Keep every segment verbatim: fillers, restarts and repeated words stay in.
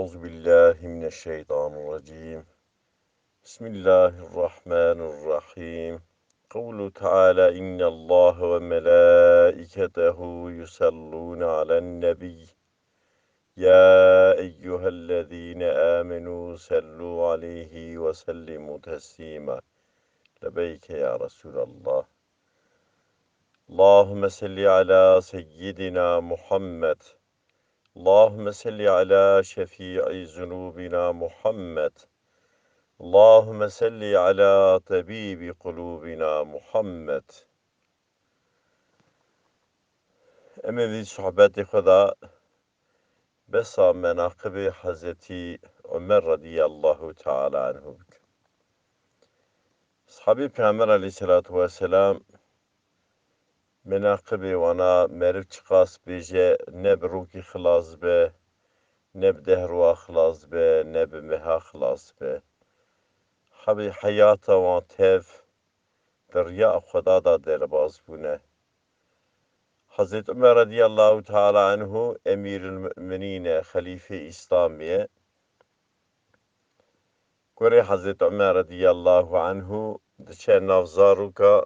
أعوذ بالله من الشيطان الرجيم. بسم الله الرحمن الرحيم. قوله تعالى: إن الله وملائكته يصلون على النبي، يا أيها الذين آمنوا صلوا عليه وسلموا تسليما. لبيك يا رسول الله. اللهم صل على سيدنا محمد. اللهم صل على شفيع ذنوبنا محمد. اللهم صل على طبيب قلوبنا محمد. Em ê vî sohbetê xwe de besa menaqibê Hezretî Omer radiyallahu teala anhu bikin. Sahabê Peyxember aleyhisselatu vesselam, menaqibê wana meriv çiqas bêje, ne bi rokî xilas be, ne bi deh roa xilas be, ne bi meha xilas be. Hebî heyata wan tev di riya Xweda de derbaz bûne. Hezret Umer radiyallahu teala anhu Emîrul Mu'minîn e, xelîfê Îslamî ye. Kurê Hezret Umer radiyallahu anhu diçe nav zaroka,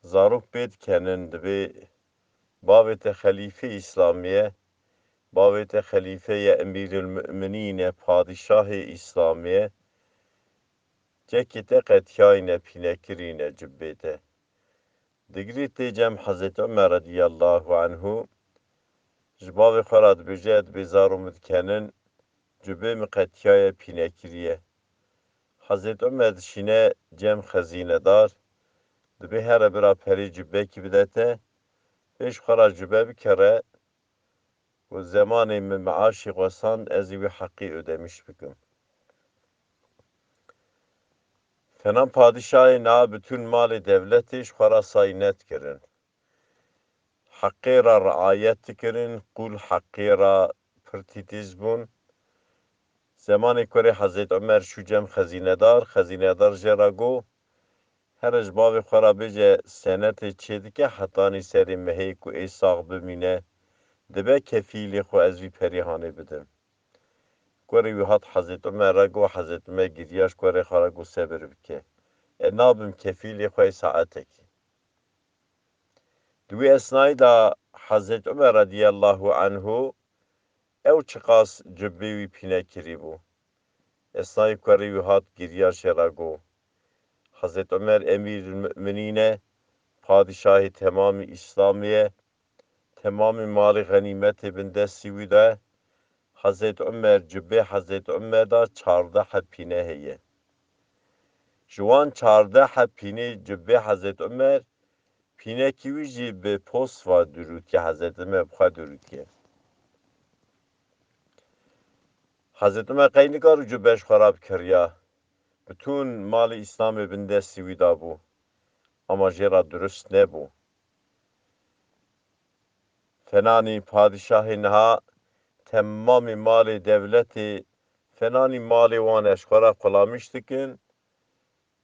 zarok pê dikenin, dibê bavê te xelîfê Îslamî ye, bavê te xelîfe ye, Emîrul Mu'minîn e, padîşahê Îslamî ye. Cekê te qetiyayne, pînekirîne cubê te. Digirî tê cem Hezret Umer radiyallahu anhu, ji bavê xwe re dibêje, dibê zaro min dikenin, cubê min qetiyaye, pînekiriye. Hezret Umer dişîne cem xezînedar, dibê here bira perê cubekî bide te, pêş xwe re cube bikere, û zemanê min meaşê xwe sand, ez ê wî heqî ödemiş bikim. Fenan padîşahê niha bütün malê dewletê ji xwe re sayînet kirin. Heqê re riayet dikirin, qûl heqê re pir tîtiz bûn. Zemanê kurê Hezret Umer şû cem xezînedar, xezînedar jê re got, here ji bavê xwe re bêje senetê çê dike, hetanî serê mehê ku ê sax bimîne, dibe kefîlê xwe, ez vî perê hanê bidim. Kurê wî hat Hezret Umer re got, Hezret Umer giriya, ji kurê xwe re got, sebir bike. E, nabim kefîlê xwe yê saetekê. Di wî esnayî de Hezret Umer radiyallahu anhu ew çiqas cubê wî pîne kirî bû. Esnayî kurê wî hat giriya jê re got, Hezret Umer Emîrul Mu'minîn e, padîşahê temamî Îslamê ye, temamî malê xenîmetê bin destî wî de, Hezret Umer, cubê Hezret Umer de çardeh heb pîne heye. Ji wan çardeh heb pînê cubê Hezret Umer, pînekî wî jî bi post ve dirûtiye, Hezret Umer bi xwe dirûtiye. Hezret Umer qey nikar cube ji xwe re bikiriya. Bütün malê Îslamê bin destî wî de bû. Ama jê re durust nebû. Fenanî padîşahê niha temamî malê dewletê, fenanî malê wan e, ji xwe re qulamîş dikin,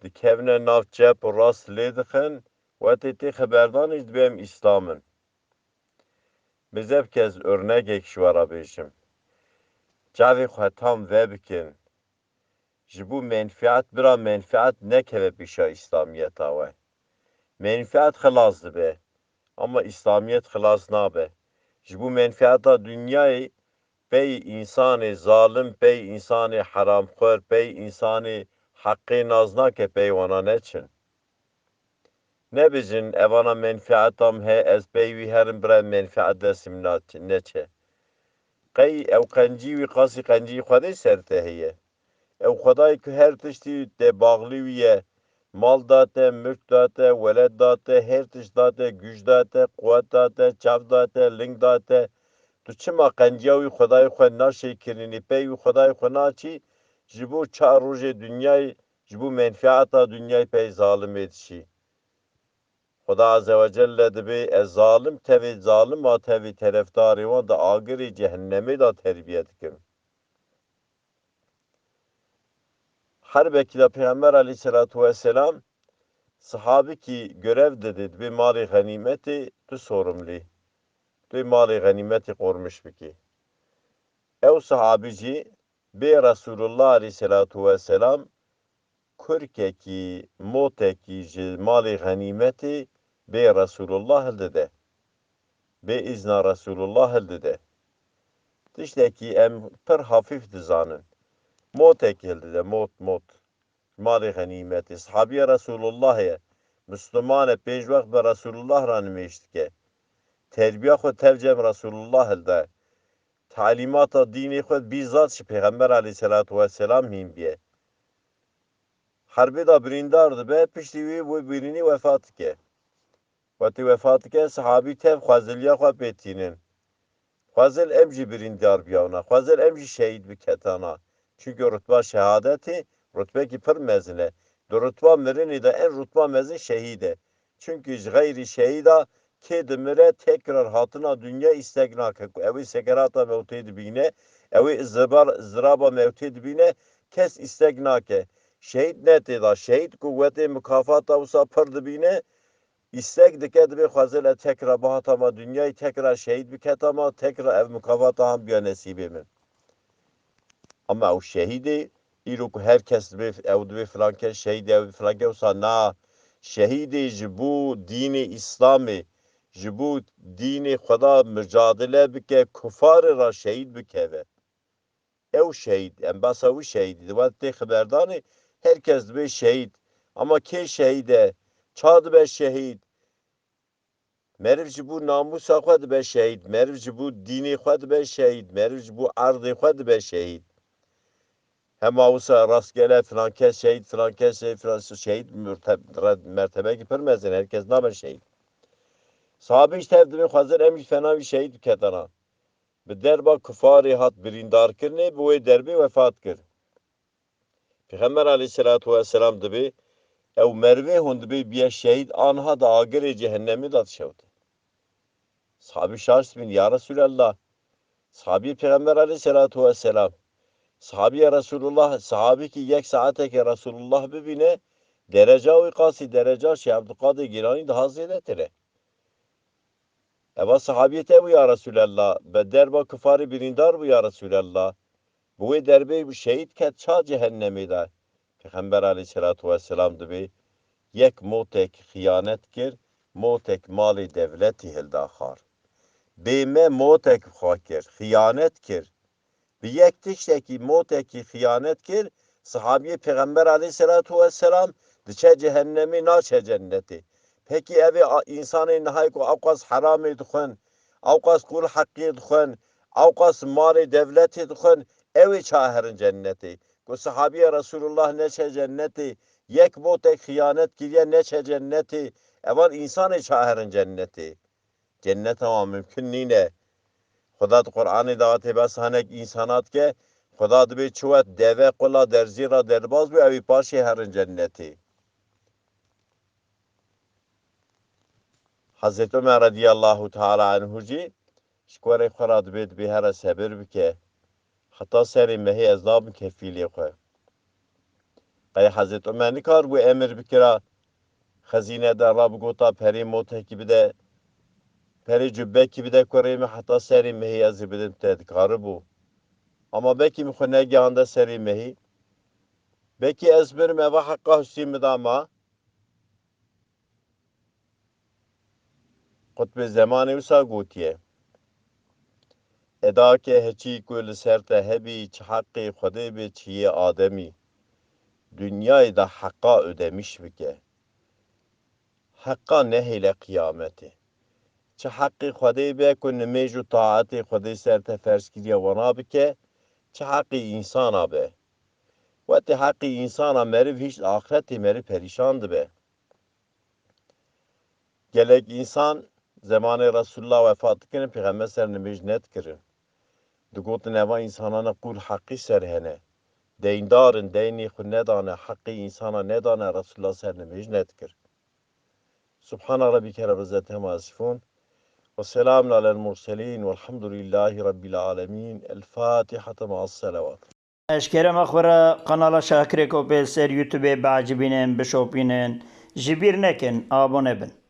dikevine nav çep û rast lê dixin, wetê tê xeberdanê jî dibê em Îslam in. Bizeb kes örnegek ji we re bêjim. Çavê xwe tam vebikin. Ji bo menfiat bira menfiat nekeve pîşa Îslamiyeta we. Menfiat xilas dibe, ama Îslamiyet xilas nabe. Ji bo menfiata dinyayê pey însanê zalim, pey însanê heramxwer, pey însanê heqê nas nake, pey wana neçin. Nebêjin, evana menfiata min he, ez pey wî herim, bira menfiat destê min neçe. Qey ew qencî wî qasî qencî Xwedê ser te heye? Ew Xwedayê ku her tiştî te baxlî wî ye, mal da te, milk da te, weled da te, her tişt da te, güc da te, quwet da te, çav da te, ling da te, tu çima qenciya wî Xwedayê xwe naşêkirinî, pey wî Xwedayê xwe naçî, ji bo çar rojê dinyayê, ji bo menfiata dinyayê pey zalimê dişî? Xweda Azze ve Celle dibê, ez zalim tevê, zalima tevê terefdarê wan di agirê cehennemê de terbiye dikim. Herbekî de Peyxember aleyhisselatu vesselam sihabikî görev didê, dibê malê xenîmetê tu sorumlî. Tu malê xenîmetê qormiş bikî. Ew sahabî jî bê Resûlullah aleyhisselatu vesselam kurkekî, motekî ji malê xenîmetê bê Resûlullah hildide. Bê îzna Resûlullah hildide. Tiştekî em pir hafîf dizanin. Motekî hildide, mot, mot. Malê xenîmetê. Sahabiya Resûlullah ye. Misliman e, pêş wext bi Resûlullah re nimêj dike. Terbiya xwe tev cem Resûlullah hilde. Talîmata dînê xwe bîzat ji Pêxember aleyhisselatu vesselam hîn bûye. Herbê de birîndar dibe, piştî wî wê birînî wefat dike. Wetî wefat dike, sahabî tev xweziliya xwe pê tînin. Xwezil em jî birîndar biyawna, xwezil em jî şehîd biketana. Çunke rutba şehadetê rutbekî pir mezin e. Di rutba mirinê de en rutba mezin şehîd e. Çunke ji xeyrî şehîda kê dimire tekrar hatina dinya îstek nake ku ew ê sekerata mewtê dibîne, ew ê izdibar-, izdiraba mewtê dibîne, kes îstek nake. Şehîd ne tê de, şehîd ku wetê mukafata wisa pir dibîne, îstek dike, dibê xwezil e tekra bihata ma dinyayê, tekra şehîd biketa ma, tekra ev mukafata han biya nesîbê min. Ama ew şehîdê, îro ku her kes dibê, ew dibê filan kes şehîd e, ew filan kes wisa na. Şehîdê ji bo dînê Îslamê, ji bo dînê Xweda micadele bike, kufarê re şehîd bikeve. Ew şehîd, em basa wî şehîdî di wextê xiberdanê, her kes dibe şehîd. Ama kê şehîd e? Ça dibe şehîd? Meriv ji bo namûsa xwe dibe şehîd, meriv ji bo dînê xwe dibe şehîd, meriv ji bo erdê xwe dibe şehîd. Hema wisa rastgele filan kes şehîd, filan kes şehîd, filan kes şehîd, mürte-, re-, mertebekî pir mezin, her kes nabe şehîd. Sahabî ji tev dibin xwezin em jî fena wî şehîd biketana. Bi derba kufarê hat birîndarkirinê, bi wê derbê wefat kir. Pêxember aleyhisselatu vesselam dibê, ew merivê hûn dibê biye şehîd, anha di agirê cehennemê de dişewite. Sahabî şaş dibin, ya Resulallah, sahabî Pêxember aleyhisselatu vesselam, sahabiye Resulullah, sahabîkî yek saetekê Resulullah bibîne, dereca wî qasî dereca Şêx Ebdulqadir Gîlanî daha zêdetir e. Eva sahabiyê te bû ya Resulallah, be derba kufarê birîndar bû ya Resulallah. Bi wê derbê şehîd ket ça cehennemê de. Pêxember aleyhisselatu vesselam dibê, yek motek xiyanet kir, motek malê devletî hilda xar. Bê me motek bi xwe kir, xiyanet kir. Bi yek tiştekî, motekî xiyanet kir, sahabiyê Pêxember aleyhisselatu vesselam diçe cehennemê, naçe cennetê. Pekî ev ê a-, însanê nihayê ku ewqas heramê dixwin, ewqas qûl heqiyê dixwin, ewqas malê devletê dixwin, ew ê ça herin cennetê? Ku sahabiye Resulullah neçe cennetê, yek motek xiyanet kiriye neçe cennetê, evan însanê ça herin cennetê? Cenneta wan mimkun nîne. Xuda di Qur'anê de hatê bes hinek însana dike, Xuda dibê çi wet deve qula derzî re derbaz bû, ew ê paşê herin cennetê. Hezreti Ömer radiyallahu teala anhu jî ji kurê xwe re dibê, dibê here sebir bike. Heta serê mehê ez nabim kefîlê xwe. Qey Hezret Omer nikaribû emir bikira, xezîne de rabigota perê motekî bide, perê cubbekî bide kurê min heta serê mehê ez ê bidim te, dikaribû. Ama belkî min xwe negihande serê mehê. Belkî ez mirim eva heqa Husîn min da ma. Qutbê zemanê wisa gotiye, eda ke heçî ku li ser te hebî, çi heqê Xwedê be, çi yê ademî, dinyayê de heqa ödemiş bike. Heqa nehêle qiyametê. Çi heqê Xwedê be ku nimêj û taetê Xwedê ser te ferz kiriye, wana bike, çi heqê însana be. Wetê heqê însana meriv hîşt axretê meriv perîşan dibe. Gelek însan zemanê Resulullah wefat dikirin, Pêxember ser nimêj nedikirin. Digotin, eva însanane qûl heqî ser hene. Deyndar in, deynê xwe nedane, heqê însana nedane, Resulullah ser nimêj nedikir. Subhana Rabbike Rabbil İzzeti Amma Yasifun. Ve selamun alel murselin. Velhamdülillahi Rabbil Alemin. El Fatiha ma'as salavat. Ez ji kerema xwe re kanala Şakirê Kopê li ser YouTubeê biecibînin, bişopînin. Ji bîr nekin, abone bin.